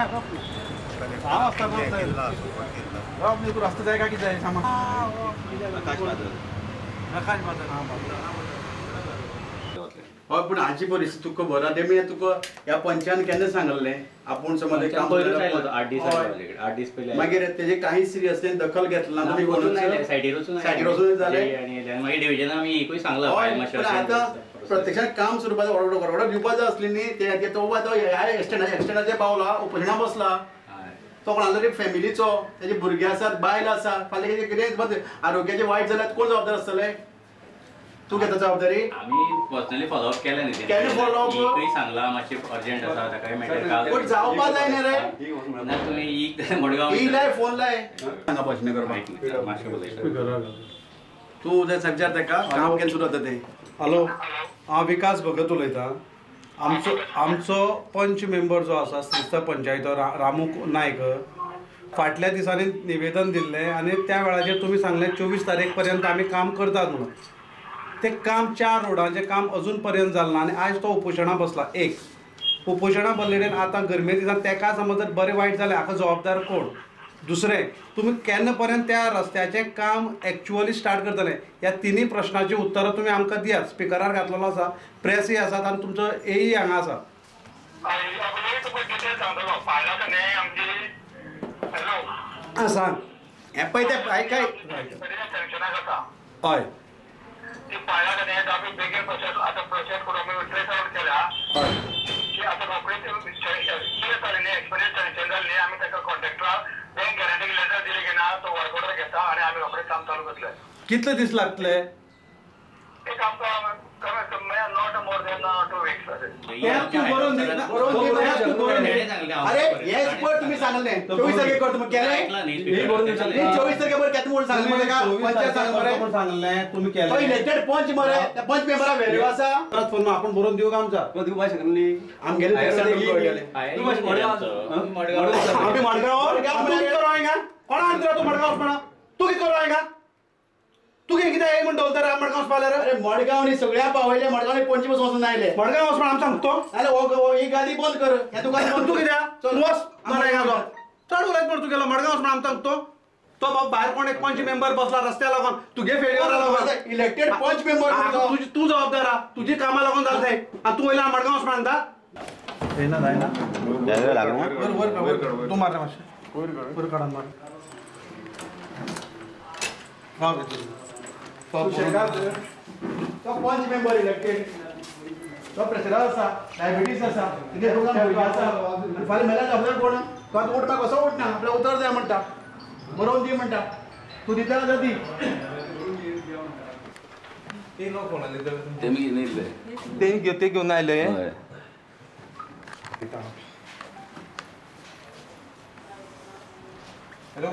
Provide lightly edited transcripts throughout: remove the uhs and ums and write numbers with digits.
तू रस्तो जाय काय कितें जाय सामान प्रकाश बादल. हय पूण हाची परिस्थिती तुका खबर आहा तेमी तुका ह्या पंचान केन्ना सांगल्लें आपूण समज 8 दीस 8 दीस पयलीं मागीर तेजे काही सिरियसली दखल घेतला ना तुमी सायडीर वचून जालें मागीर डिविजन आमी एकूय सांगलां. आतां प्रत्यक्षात काम सुरू ऑर्डर दिवपा जाय आसली न्ही ते तो ह्या एक्सटेंडाचेर पावला उपोशणा बसला तो कोणालो तरी फॅमिलीचो तेजे भुरगे आसात बायल आसा फाल्यां कितें आरोग्याचें वायट जाल्यार कोण जबाबदार आसतले? तूं घेता जबाबदारी? आमी पर्सनली फॉलोअप केलें न्ही केन्ना फॉलोअप एकूय सांगलां मातशें अर्जंट आसा ताकाय मेळटा पूण जावपा जाय न्ही रे. ना तुमी एक मडगांव ई लाय फोन लाय हांगा भाशणां करपाक मातशें उलयता तूं उद्या सगळ्यार ताका काम केन्ना सुरू जाता तें. हॅलो, हांव विकास भगत उलयतां. आमचो आमचो पंच मेंबर जो आसा श्रीस्थळ पंचायतो रामू नायक फाटल्या दिसांनी निवेदन दिल्लें आनी त्या वेळाचेर तुमी सांगलें 24 तारीख पर्यंत आमी काम करतात म्हणून. तें काम 4 रोडांचें काम अजून पर्यंत जालें ना आनी आयज तो उपोशणा बसला. एक उपोशणा बसले कडेन आतां गरमे दिसान तेका समज जर बरें वायट जालें हाका जबाबदार कोण? दुसरें तुमी केन्ना पर्यंत त्या रस्त्याचें काम एक्चुअली स्टार्ट करतले? ह्या तिनूय प्रश्नाची उत्तरां तुमी आमकां दियात. स्पिकरार घातलेलो आसा, प्रेसूय आसात आनी तुमचो एई हांगा आसा. आं सांग हें पळय तें काय हय कितले दीस लागतले? अरे हेच पळय तुमी सांगलें 24 तारखेक करता केलें 24 तारखे बरें केन्ना म्हूण सांगलें पंचायत सांगलें तुमी केलें. इलेक्टेड पंच मरे त्या पंच मेंबरा व्हॅल्यू आसा. परत फोन आपूण बरोवन दिवंक आमचा दिवपाक शकना न्ही आमगेले आमी मडगांव तूं कितें करूं हांगा? कोणा आनी तूं मडगांव वचपा? तूं कितें करूं हांगा? तूं कितें म्हण दवरता रे मडगांव वचपा जाल्यार? अरे मडगांव न्ही सगळ्या पावयले मडगांव पणजे पसून वचून आयले मडगांव वचपा आमी सांगतो नाल्यार ही गादी बंद कर हें तुका. तूं कित्याक चल वच मरे चड उलयत म्हण तूं गेलो मडगांव वचपा आमी सांगतो. तो बाब भायर कोण एक पंच मेंबर बसला रस्त्या लागून तुगे फेल्युअरा लागून इलेक्टेड पंच मेंबर तुजी तूं जबाबदार आहा तुजी कामां लागून जालें तें आनी तूं वयल्यान मडगांव वचपा म्हणटा. जायना तूं मारता मातशें वयर काडून मार. तो पंच मेंबर इलेक्टेड तो प्रेशरार आसा डायबिटीज आसा कितें भुरगो आसा फाल्यां मेल्यार जबाबदार कोण? तो आतां उठपाक कसो उठना आपल्याक उतर जाय म्हणटा बरोवन दी म्हणटा तूं दिता जाल्यार दी. ते घेवन आयले. हॅलो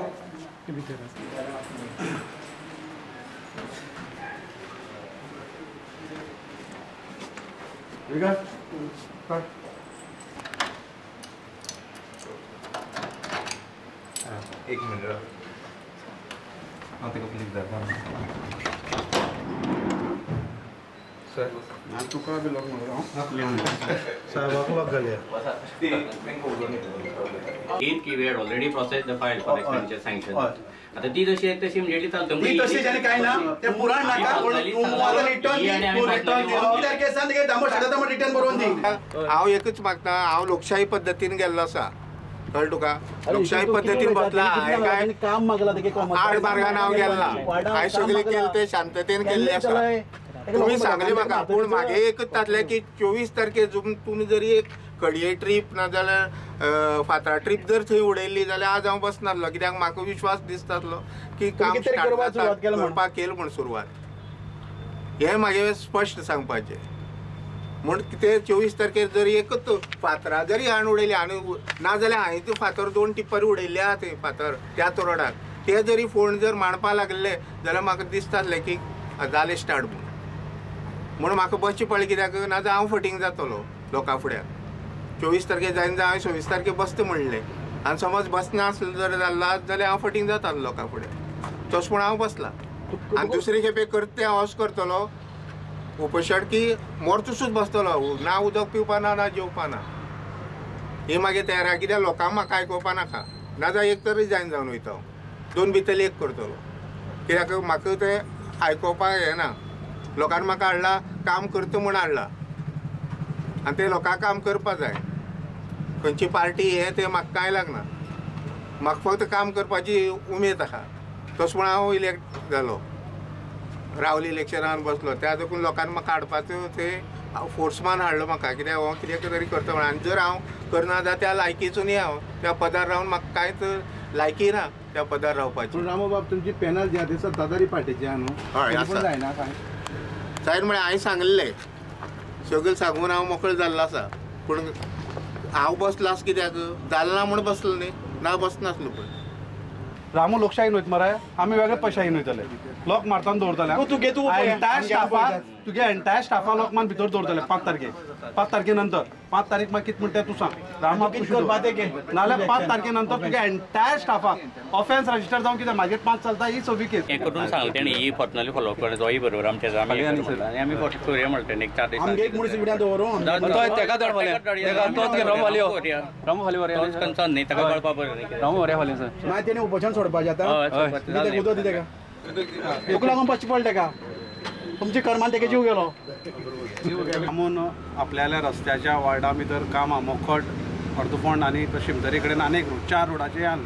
एक मिनिट हांव ताका प्लीज धाडटा. सर तुका बी लोक साहेबाक लोक घालया. की we had already processed the file for expenditure sanction. आता ती जशी आहे तशी इमिडिएटली चालतो. ती तशी आनी काय ना ते पुराण नाका रिटर्न बरोवन दी. हांव एकूच मागता, हांव लोकशाही पद्दतीन गेल्लो आसा कळ्ळें तुका? लोकशाही पद्दतीन बसला हांवें काय काम मागला आड मार्गान हांव गेल्ला हांवें सगळें केलें तें शांततेन केल्लें आसा. तुमी सांगलें म्हाका पूण म्हागे एकूच जातलें की 24 तारखेर तुमी जरी एक कडये ट्रीप नाजाल्यार फातरा ट्रीप जर थंय उडयल्ली जाल्यार आज हांव बसनासलो कित्याक म्हाका विश्वास दिसतासलो की काम स्टार्ट करपाक केलें म्हूण सुरवात. हें म्हागे स्पश्ट सांगपाचें म्हूण ते 24 तारखेर जर एकच फातरां जरी हाडून उडयली आनी नाजाल्यार हांवें ती फातर 2 टिप्पर उडयल्ले आहा थंय फातर त्याच रोडार ते जरी फोंड जर मांडपा लागले जाल्यार म्हाका दिसतासलें की जालें स्टार्ट म्हूण. म्हूण म्हाका बसचें पडलें कित्याक नाजाल्यार हांव फटींग जातलो लोकां फुड्यान. 24 तारखेर जायना जाल्यार हांवें 26 तारखेर बसता म्हणलें आनी समज बसना आसलें जर जाल्यार जाल्यार हांव फटींग जातालो लोकां फुड्यान. तशें म्हूण हांव बसलां आनी दुसरे खेपे करता तें हांव अशें करतलो उपोशण की मोर्चो सुद्दां बसतलो ना उदक पिवपा ना ना जेवपा ना. ही मागीर तयार आहा कित्याक लोकांक म्हाका आयकोवपा नाका, नाजाल्यार एक तर रिजायन जावन वयता हांव, दोन भितरले एक करतलो, कित्याक म्हाका तें आयकोवपाक येना. लोकांनी म्हाका हाडला काम करता म्हूण हाडला आनी ते लोकांक काम करपा जाय. खंयची पार्टी हें तें म्हाका कांय लागना, म्हाका फक्त काम करपाची उमेद आहा. तशें म्हूण हांव इलेक्ट जालो, रावली इलेक्शनान बसलो, त्या देखून लोकांनी म्हाका हाडपाचो ते फोर्समान हाडलो म्हाका, कित्याक हो कितें तरी करता म्हणून. आनी जर हांव करना जाल्यार त्या लायकीचो न्ही हांव, त्या पदार रावन म्हाका कांयच लायकी ना त्या पदार रावपाची. रामू बाब, तुमची पॅनल जी आहा ती सत्ताधारी पार्टीची आहा न्हू? हय आसा. जायना कांय सायन म्हळ्यार हांवें सांगिल्लें सगळें सांगून हांव मोकळो जाल्लो आसा, पूण हांव बसलो आसा कित्याक जालें ना म्हूण बसलो न्ही, ना बसनासलो. पूण रामू लोकशाहीन वयता मरे, आमी वेगळे पशाहीन वयतले, लोक मारतान दवरतले. एंटायर स्टाफाक, तुगे एंटायर स्टाफा लोक मान भितर दवरतले 5 तारखे, 5 तारखे नंतर 5 तारीख मागीर कितें म्हणटा तूं सांग रामा, नाल्यार 5 तारखे नंतर तुगे एंटायर स्टाफाक ऑफेन्स रजिस्टर जावन कितें मागीर 5 चलता ही सगळी केस. हें करून सांगलें तेणी, ही पर्सनली फॉलो अप करता तोय बरोबर आमच्या आमी आमी करुया म्हणटा तेणी. 4 दीस कन्सर्न न्ही ताका कळपा बरें मागीर तेणी उपोशण सोडपाचें आतां उदक दिता का तुका लागून बसचें पडलें तेका, तुमच्या कर्मान तेका जीव गेलो. रामून आपल्याल्या रस्त्याच्या वार्डा भितर कामां मोखट अर्दफोंड आनी शिमतरी कडेन आनी एक रोड 4 रोडाचें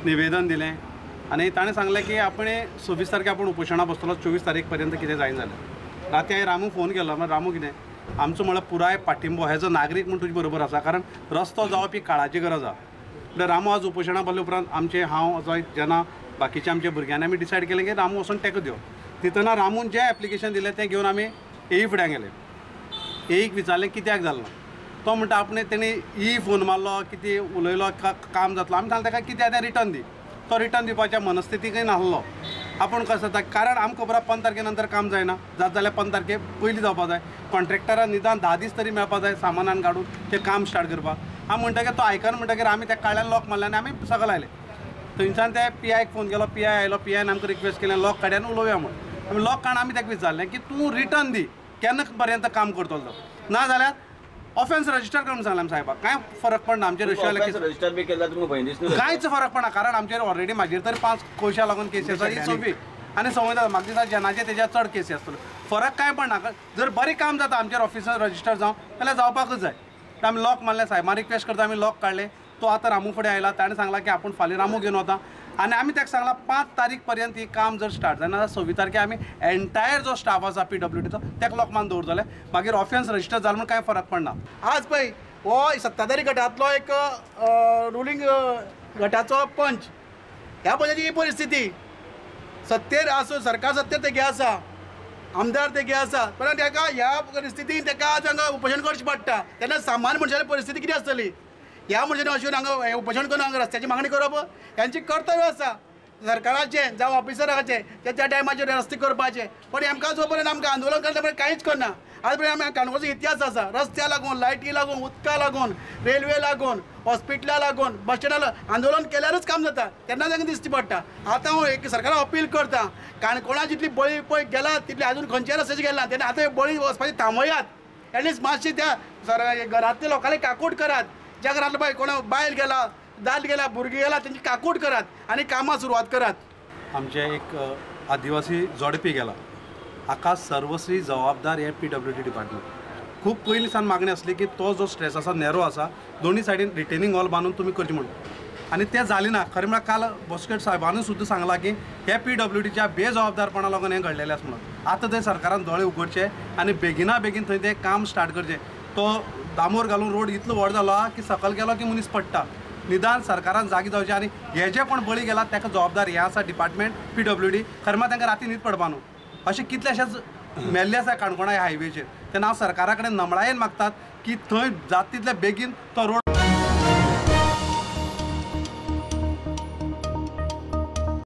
निवेदन दिलें आनी ताणें सांगलें की आपणें 26 तारखे आपूण उपोशणा बसतलो, 24 तारीख पर्यंत कितें जायना जालें. राती हांवें रामूक फोन केलो, मागीर रामू कितें आमचो म्हळ्यार पुराय पाठिंबो एज अ नागरीक म्हूण तुजे बरोबर आसा, कारण रस्तो जावप ही काळाची गरज आहा. म्हणल्यार रामू आज उपोशणा बसले उपरांत आमचे हांव जाय जेन्ना बाकीच्या आमच्या भुरग्यांनी आमी डिसायड केलें की रामू वचून तेको दिवप. दितना रामून जें एप्लिकेशन दिलें तें घेवन आमी एई फुड्यान गेले, एईक विचारलें कित्याक जालें ना, तो म्हणटा आपणें तेणी ई फोन मारलो कितें उलयलो काम जातलो. आमी सांगलें ताका कितें आतां रिटर्न दी, तो रिटर्न दिवपाच्या मनस्थितीकय नासलो. आपूण कसो जाता, कारण आमकां खबर आहा 5 तारखे नंतर काम जायना, जात जाल्यार 5 तारखे पयलीं जावपा जाय, कॉन्ट्रॅक्टराक निदान 10 दीस तरी मेळपा जाय सामानान काडून तें काम स्टार्ट करपाक. आमी म्हणटकीर तो आयकना म्हणटकीर आमी त्या काळ्यान लॉक मारलें आनी आमी सकयल आयले. थंयच्यान ते पी आयक फोन केलो, पी I आयलो, पी आयन आमकां रिक्वेस्ट केलें लॉक काडया आनी उलोवया म्हूण. आमी लॉक काडून आमी ताका विचारलें की तूं रिटर्न दी केन्ना पर्यंत काम करतलो तो, ना जाल्यार ऑफेन्स रजिस्टर करून सांगलें आमी साहेबाक, कांय फरक पडना आमचेर रजिस्टर बी केला तुमकां भंय दिसना? कांयच फरक पडना, कारण आमचेर ऑलरेडी मागीर तरी 5 कोयशा लागून केसी आसा, ही सोंपी आनी समज जाता म्हाका दिसता जेनाचे तेज्या चड केसी आसतल्यो, फरक कांय पडना. जर बरें काम जाता आमचेर ऑफिसान रजिस्टर जावं जाल्यार जावपाकूच जाय. आमी लॉक मारलें, साहेबान रिक्वेस्ट करता आमी लॉक काडलें. तो आतां रामू फुडें आयला, ताणें सांगलां की आपूण फाल्यां रामू घेवन वता आनी आमी ताका सांगलां 5 तारीख पर्यंत ही काम जर स्टार्ट जायना जाल्यार 26 तारखे आमी एंटायर जो स्टाफ आसा PWDचो ताका लॉक मारून दवरतले, मागीर ऑफेन्स रजिस्टर जालें म्हूण कांय फरक पडना. आज पळय हो सत्ताधारी गटांतलो एक रुलींग गटाचो पंच, ह्या पंचाची ही परिस्थिती, सत्तेर आसूं सरकार सत्तेर तेगे आसा, आमदार तेगे आसा, पण ताका ह्या परिस्थितीन ताका आज हांगा उपोशण करचें पडटा. तेन्ना सामान्य मनशाची परिस्थिती कितें आसतली? ह्या मनशांनी अशें हांगा उपोशण करून हांगा रस्त्याची मागणी करप हेंचें कर्तव्य आसा सरकाराचें जावं ऑफिसराचें, ते त्या टायमाचेर रस्ते करपाचे. पण आमकां जो पर्यंत आमकां आंदोलन करता पर्यंत कांयच करना. आज पर्यंत आमी काणकोणचो इतिहास आसा, रस्त्या लागून, लायटी लागून, उदका लागून, रेल्वे लागून, हॉस्पिटला लागून, बस स्टँडा लागून आंदोलन केल्यारूच काम जाता, तेन्ना तांकां दिश्टी पडटा. आतां हांव एक सरकाराक अपील करता, काणकोणा जितली बळी पळय गेला तितली आजून खंयच्याय रस्त्याचेर गेला, तेन्ना आतां बळी वचपाची थांबयात, एटलिस्ट मातशी त्या घरांतल्या लोकांनी काकूट करात, ज्या घरांतलो पळय कोणा बायल गेला, दादलो गेला, भुरगीं गेला, तेंची काकूट करात आनी कामां सुरवात करात. आमचे एक आदिवासी जोडपी गेला, हाका सर्वस्वी जबाबदार हे PWD department. खूब पयलीं सावन मागणी आसली की तो जो स्ट्रेस आसा नॅरो आसा, दोनूय सायडीन रिटेनिंग हॉल बांदून तुमी करचें म्हणून, आनी तें जालें ना. खरें म्हळ्यार काल बॉस्केट साहेबानूय सुद्दां सांगलां की हे PWDच्या बेजबाबदारपणा लागून हें घडलेलें आसा म्हणून. आतां थंय सरकारान दोळे उगडचे आनी बेगिना बेगीन थंय तें काम स्टार्ट करचें. तो दामोर घालून रोड इतलो व्हड जालो की सकयल गेलो की मनीस पडटा. निदान सरकारान जागे जावचें आनी हे जे कोण बळी गेला ताका जबाबदार हें आसा डिपार्टमेंट PWD. खरें म्हळ्यार तांकां राती न्हीद पडपा न्हू, अशें कितलेशेच मेल्ले आसा काणकोणा ह्या हायवेचेर. तेन्ना हांव सरकारा कडेन नमळायेन मागतात की थंय जाता तितले बेगीन तो रोड